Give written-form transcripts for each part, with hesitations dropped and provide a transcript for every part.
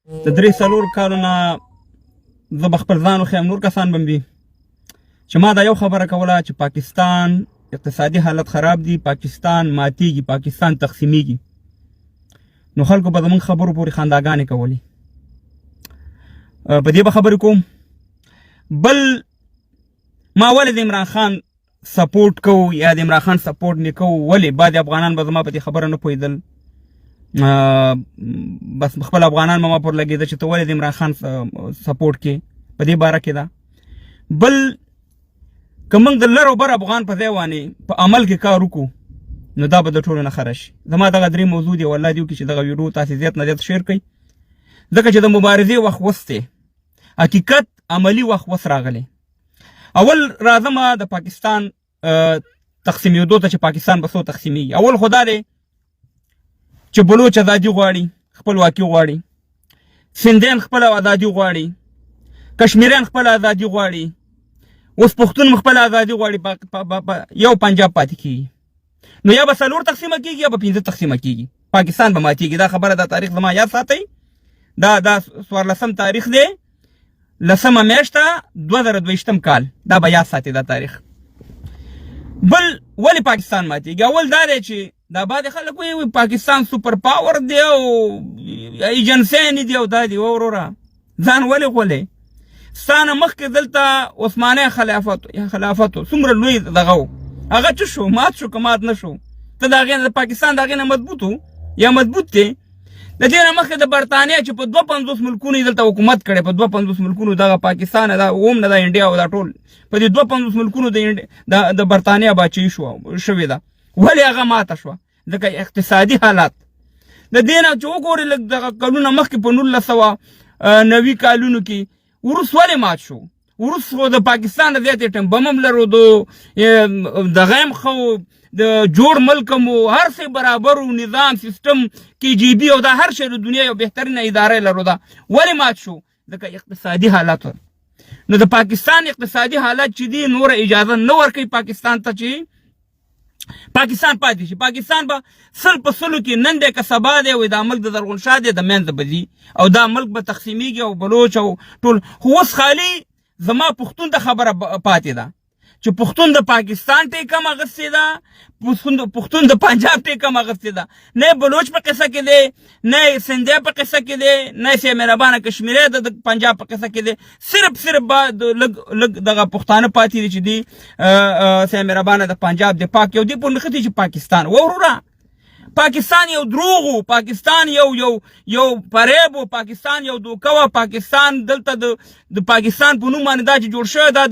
د درې څلور کالو نه زه به خپل ځان وښیم، نور کسان به وي چې ما دا یو خبره کوله چې پاکستان اقتصادي حالت خراب دی، پاکستان ماتیږي، پاکستان تقسیمیږي. نو خلکو به زمونږ خبرو پورې خنداګانې کولې. په دې به خبرې کوم. بل ما ولې د عمران خان سپورټ کو یا د عمران خان سپورټ مې کو؟ ولې بعضې افغانان به زما په دې خبره نه پوهېدل، بس خپل افغانان به ما پر لګېده چې ته ولې د عمران خان سپورټ کې په دې باره کې ده. بل که موږ د لر او بر افغان په ځای باندې په عمل کې کار وکړو نو دا به د ټولو نه ښه راشي. زما دغه درې موضوع دی، والله دې وکړي چې دغه ویډیو تاسې زیات نه زیات شیر کړئ، ځکه چې د مبارزې وخت اوس دی، حقیقت عملی وخت اوس راغلی. اول راځم د پاکستان تقسیمېدو ته چې پاکستان به څو تقسیمیږي. اول خو دا دی چې بلوچ ازادي غواړي، خپلواکي غواړي، سندیان خپله ازادي غواړي، کشمیریان خپله ازادي غواړي، اوس پښتون خپله ازادي غواړي، یو پنجاب پاتې کیږي. نو یا به څلور تقسیمه کیږي یا به پنځه تقسیمه کیږي، پاکستان به ماتیږي. دا خبره دا تاریخ زما یاد ساتئ، دا 14 تاریخ دی، لسمه میاشت 2022 کال، دا به یاد ساتي دا تاریخ. بل ولې پاکستان ماتیږي؟ اول دا دی چې دا بعضې خلک وایي پاکستان super power دی او ایجنسۍ نه دی او دا دی. وروره ځان ولې غولې؟ ستا نه مخکې دلته عثماني خلافت څومره لوی دغه و، هغه څه شو؟ مات شو که مات نه شو؟ ته د هغې نه د پاکستان د هغې نه مضبوط و یا مضبوط دی؟ د دې نه مخکې د برتانیا چې په 52 ملکونو یې دلته حکومت کړی، په 52 ملکونو دغه پاکستان دا اوم نه دا انډیا او دا ټول په دې 52 ملکونو د برتانیا باچهي شوې ده. ولې هغه ماته شوه؟ ځکه اقتصادي حالات د دې نه چې وګورې لږ دغه کلونه مخکې په 1990 کالونو کې وروس ولې مات شو؟ وروس خو د پاکستان نه زیات اټم بم هم لرو، دغه هم ښه و، د جوړ ملک هم و، هر څه برابر و، نظام سیستم کی جی بي او دا هر شی د دنیا یو بهترینه اداره یې لرو. دا ولې مات شو؟ ځکه اقتصادي حالت. نو د پاکستان اقتصادي حالت چې دی نوره اجازه نه ورکوي پاکستان ته چې پاکستان پاتې شي. پاکستان به سل په سلو کې نن دی که سبا دی، وایي دا ملک د زرغون شاه دی، د منځه به ځي او دا ملک به تقسیمیږي او بلوچ او ټول. خو اوس خالي زما پښتون ته خبره پاتې ده چې پښتون د پاکستان ټیکه هم اخیستې ده، پښتون د پنجاب ټیکه هم اخیستې ده. نه بلوچ په قصه کې دی، نه سندی په قصه کې دی، نه سه مهربانه کشمیری د پنجاب په قصه کې دی. صرف به لږ لږ دغه پښتانه پاتې دي چې دی سه مهربانه د پنجاب د پاک یو دی په نښتې چې پاکستان. وروره پاکستان یو دروغ و، پاکستان یو یو یو فریب و، پاکستان یو دوکه وه. پاکستان دلته د پاکستان په نوم باندې دا چې جوړ شوی دا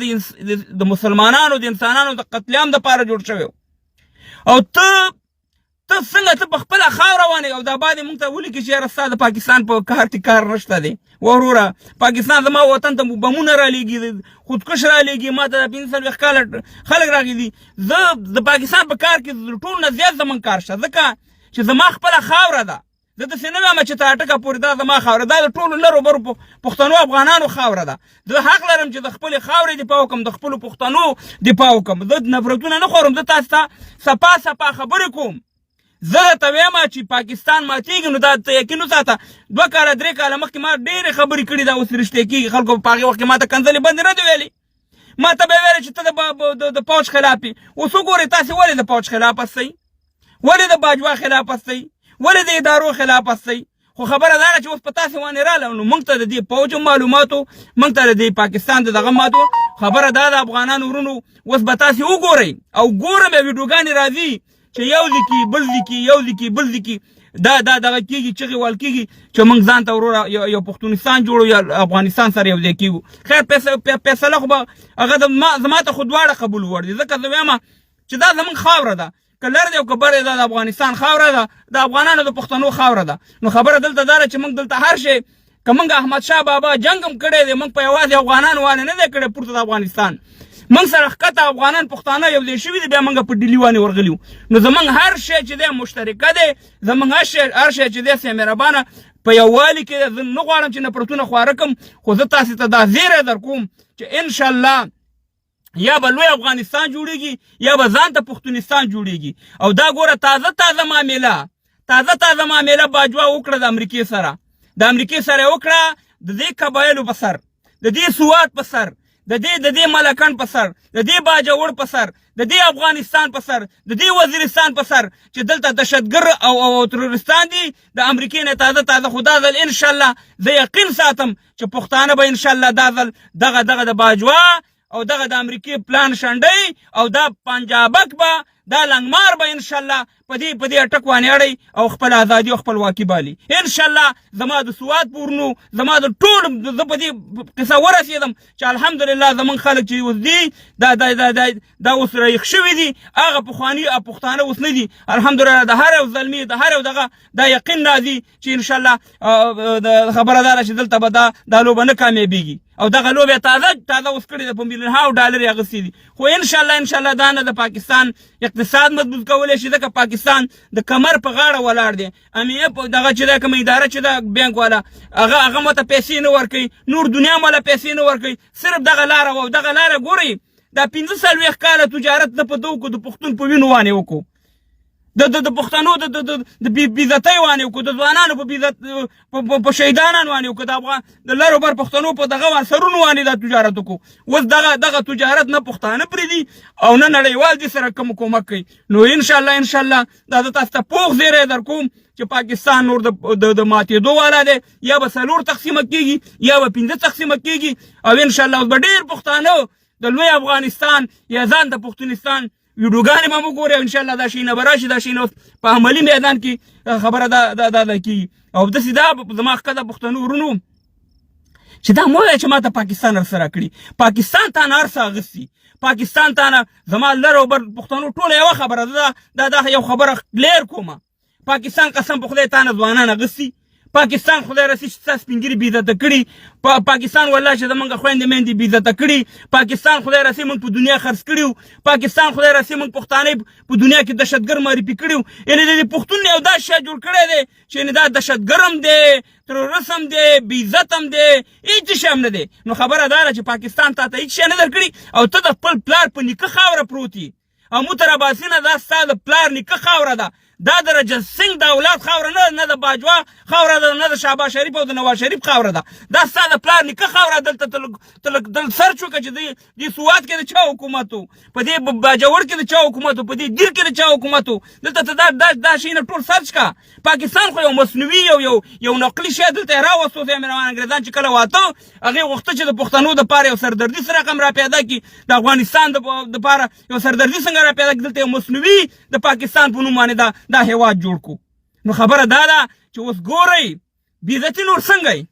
د مسلمانانو د انسانانو د قتل عام دپاره جوړ شوی. او ته څنګه ته په خپله خاوره باندې او دا باندې موږ ته ولیکې چې یاره ستا د پاکستان په کار کې کار نشته دی. وروره پاکستان زما وطن ته بمونه رالیږي، خودکش رالیږي، ما ته د 45 کاله خلک راغلي دي. زه د پاکستان په کار کې ټول نه زیات زموږ کار شته، ځکه چې زما خپله خاوره ده. زه داسې نه وایم چې تر اټکه پورې دا زما خاوره ده، دا د ټولو لرو برو پښتنو افغانانو خاوره ده. زه حق لرم چې د خپلې خاورې دفاع وکړم، د خپلو پښتنو دفاع وکړم. زه نفرتونه نه خورم، زه تاسو ته صفا صفا خبرې کوم. زه درته وایم چې پاکستان ماتېږي، نو دا ته یقین وساته. 2 کاله 3 کاله مخکې ما ډېرې خبرې کړې، دا اوس رښتیا کېږي. خلکو په هغې وخت کې ما ته کنځلې بندې نه دي ویلې، ما ته به یې ویلې چې ته د پوځ خلاف یې. اوس وګورئ تاسې ولې د پوځ خلاف یاستئ، ولې د باجوه خلاف یاستئ، ولې د ادارو خلاف یاستئ؟ خو خبره دا ده چې اوس په تاسې باندې راغله، نو موږ ته د دې پوځ هم معلوماتو، موږ ته د دې پاکستان د دغه ماتو خبره دا ده. افغانانو ورونو اوس به تاسې وګورئ او ګورم ویډیوګانې راځي چې یو ځای کې بل ځای کې یو ځای کې بل ځای کې دا دا دغه کېږي، چغې وال کېږي چې موږ ځان ته وروره یو پښتونستان جوړو یا افغانستان سره یو ځای کېږو. خیر فیصله خو به هغه زما ته خو دواړه قبول وړ دي، ځکه زه وایم چې دا زموږ خاوره ده، که لر دی او که بر دی، دا د افغانستان خاوره ده، د افغانانو د پښتنو خاوره ده. نو خبره دلته دا ده چې موږ دلته هر شی، که موږ احمد شاه بابا جنګ هم کړی دی، موږ په یوازې افغانانو والې نه دی کړی، پورته د افغانستان موږ سره ښکته افغانان پښتانه یو ځای شوي دي، بیا موږ په ډیلي باندې ورغلي وو. نو زموږ هر شی چې دی مشترکه دی، زموږ هر شی چې دی سه مهربانه په یووالي کې دی. زه نه غواړم چې نفرتونه خواره کړم، خو زه تاسې ته دا زیری در کوم چې انشاءالله یا به لوی افغانستان جوړیږي یا به ځان ته پښتونستان جوړیږي. او دا ګوره تازه تازه معامله، تازه تازه معامله باجوه وکړه د امریکې سره. د امریکې سره وکړه، د دې قبایلو په سر، د دې سوات په سر، د دې ملکن په سر، د دې باجوړ په سر، د دې افغانستان په سر، د دې وزیرستان په سر چې دلته دهشتګر او تروریستان دي، د امریکې نه تازه تازه. خو دا ځل ان شاء الله زه یقین ساتم چې پښتانه به ان شاء الله دا ځل دغه د باجوا او دغه د امریکې پلان شنډي او دا پنجابک به، دا لنګمار به ان شاء الله په دې اټک وانه اړي او خپل ازادي او خپلواکي بالي ان شاء الله. زما د سوات پورنو، زما د ټول، زه په دې قصه ورسېدم چې الحمدلله زمون خلک چې اوس دي، دا اوس رایخ شوي دي. هغه پخواني پښتانه اوس نه دي. الحمدلله د هر یو زلمي، د هر یو دغه دا یقین راځي چې ان شاء الله د خبره ده چې دلته به دا لوبه نه کامیابیږي. او دغه لوبه تازه تازه اوس کړې ده، په میلیون هاو ډالر یې اخیستي دي. خو ان شاء الله، ان شاء الله دا نه د پاکستان اقتصاد مضبوط کولی شي، ځکه پاکستان د کمر په غاړه ولاړ دی. امیه په دغه چې دا کومه اداره چې دا بانک والا هغه ماته پیسې نه ورکوي، نور دنیا ماله پیسې نه ورکوي. صرف دغه لاره وه او دغه لاره ګورئ، دا 45 کاله تجارت نه په دوکو د پښتون په وینو وانې وکړو، د پښتنو د بې عزتۍ وانې وکړو، د ځوانانو په عزت په شهیدانانو وانې وکړو، د افغان د لر او بر پښتنو په دغه وان سرونو وانې دا تجارت وکړو. اوس دغه تجارت نه پښتانه پرېږدي او نه نړیوال دې سره کوم کومک کوي. نو ان شاء الله، ان شاء الله دا زه تاسو ته پوخ زیری در کوم چې پاکستان نور د ماتېدو والا دی. یا به څلور تقسیمه کېږي یا به پنځه تقسیمه کېږي. او ان شاء الله اوس به ډېر پښتانه د لوی افغانستان یا ځان د پښتونستان ویډیوګانې به وګورئ. ان شاء الله دا شی نه به راشي، دا شی نه په عملي میدان کې خبره دا کېږي. او داسې دا زما ښکته پښتنو ورونو چې دا مو چې ماته پاکستان هر څه راکړي، پاکستان تا نه هر څه اخیستي، پاکستان تا نه. زما لر او بر پښتنو ټوله یوه خبره ده، دا یو خبره کلیر کومه. پاکستان قسم په خدای تا نه ځوانان اخیستي. پاکستان خدای رسي چې ستا سپینږیري بې عزته کړي. پاکستان والله چې زمونږ خویندې میندې بې عزته کړي. پاکستان خدای رسي موږ په دنیا خرڅ کړي. پاکستان خدای رسي موږ پښتانه په دنیا کې دهشتګر معرفي کړي. یعنې د دې پښتون یو دا شی جوړ کړی دی چې یعنې دا دهشتګر هم دی، تروریست هم دی، بې عزت هم دی، هیڅ شی هم نه دی. نو خبره دا ده چې پاکستان تا ته هیڅ شی نه درکړي او ته د خپل پلار په نیکه خاوره پروت یې. او مو تر اباسینه دا ستا د پلار نیکه خاوره ده. دا د رجت سنګ د اولاد خاوره نه، نه د باجوا خاوره ده، نه د شهباز شریف او د نواز شریف خاوره ده. دا ستا د پلار نیکه خاوره. دلته تل سرچ وکړه چې دې سوات کې د چا حکومت و، په دې باجوړ کې د چا حکومت و، په دې دیر کې د چا حکومت و. دلته ته دا شی نه ټول سرچ کا. پاکستان خو یو مصنوعي یو نقلي شی دلته یې راوستو. د عمران انګرېزان چې کله واته، هغې غوښته چې د پښتنو دپاره یو سردردي څه رقم را پیدا کړي، د افغانستان دپاره یو سردردي څنګه را پیدا کړي. دلته یو مصنوعي د پاکستان په نوم باندې دا هیواد جوړ کو. نو خبره دا ده چې اوس ګورئ، بې عزتي نور څنګه یې؟